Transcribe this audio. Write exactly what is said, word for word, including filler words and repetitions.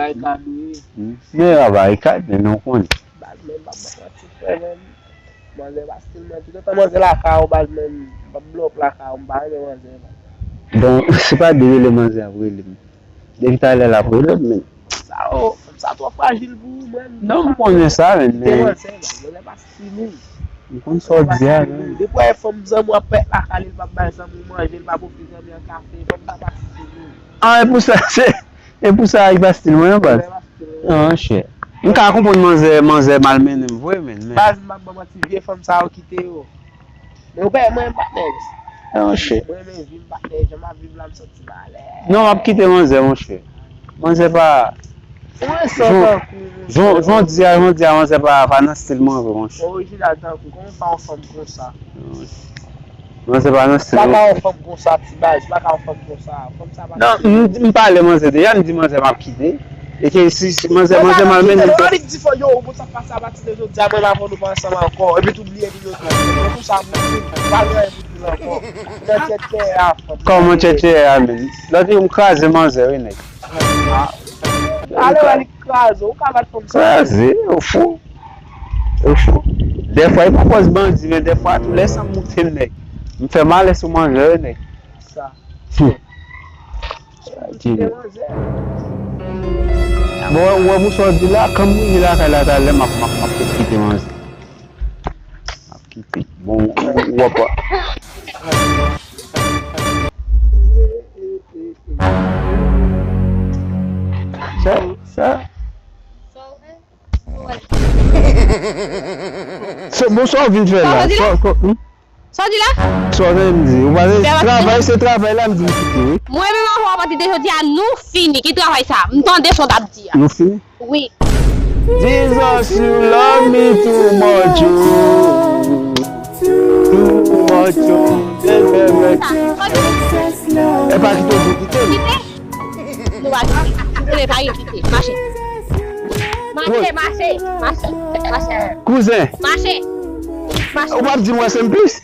Ay, kadwe. Men papa, e kadwe, men w konnen. Baz, men m p ap manti frè, men manzè pa stil mwen. Toutotan manzè lakay ou, baz, men m p ap blow up lakay ou, m pa renmen manzè, baz. Bon, se pa de rele manzè ap rele m. Depi talè l ap rele m, men. Sa, oh, fanm sa twò frajil pou ou, man. Non, m konnen sa, men, men manzè, baz, manzè pa stil ou. M konn sa w di a, men. Depi w wè fanm zanmi w ap pèt lakay li, l p ap bay zanmi w manje, li p ap ofri zanmi an kafe, fanm sa pa stil ou. Ah, e pou sa, se, e pou sa, li pa stil mwen, baz. Manzè pa stil ou. Ah, monchè. M ka konprann manzè, manzè malmennen m vre, men, men. Baz, m p ap ba w manti, vye fanm sa yo kite yo. Men ou pa, mwen, m pa nèg. Ah, monchè. Mwen, men vi m pa nèg, jan m ap viv la, m santi m alèz. Non, m ap kite manzè, monchè. Manzè pa. Mwen san tankou, jan, jan w di a, jan w di a, manzè pa, pa nan stil mwen vre, monchè. Orijinal tankou, kòman pa yon fanm konsa? Manzè pa nan stil mwen. Pa ka yon fanm konsa, ti baz, pa ka yon fanm konsa. Fanm sa pa. Non, m, m pale manzè deja, m di manzè m ap kite. E ke si, si manzè, manzè malmennen m. Annik di fò, yo, ou konn sa k pase a pati de jodi a, mwen avè w nou pa ansanm ankò. Epi tou bliye li yo tou. Mwen konsa pou di, pa gen anyen pou di l ankò. Nan tèt kè a, fanm. Kòman tèt kè a, men? Lòt jou m kraze manzè, wi, nèg. Ale wè li kraze, ou ka bat fanm sa. Kraze, ou fou. Ou fou. Dèfwa, e pa fòs bandi, men dèfwa, tou lè san m moute, nèg. M fè malè sou manzè, wi, nèg. Sa. Hmm. Sa di nou. Bon, ou wè pou sa w di la, kan m rive lakay la talè, m ap, m ap, m ap kite manzè. M ap kite. Bon, w ap. Sa, sa. So, bon, sa w vin fè la? Sa w di la? Sa w di la? Sa w vin di? Ou pa travay, se travay la m di m kite, wi. Mwen menm avè w, apati de jodi a, nou fini. Ki travay sa? M tande sa w t ap di a. Nou fini? Wi. Jesus, you love me too much, oh. Too much, oh. E pa kite w di kite m. Kite? Nou pa kite. Kite pa gen kite. Mache. Mache, mache, mache, mache. Kouzen. Mache. Mache. Ou p ap di m wè se m plis?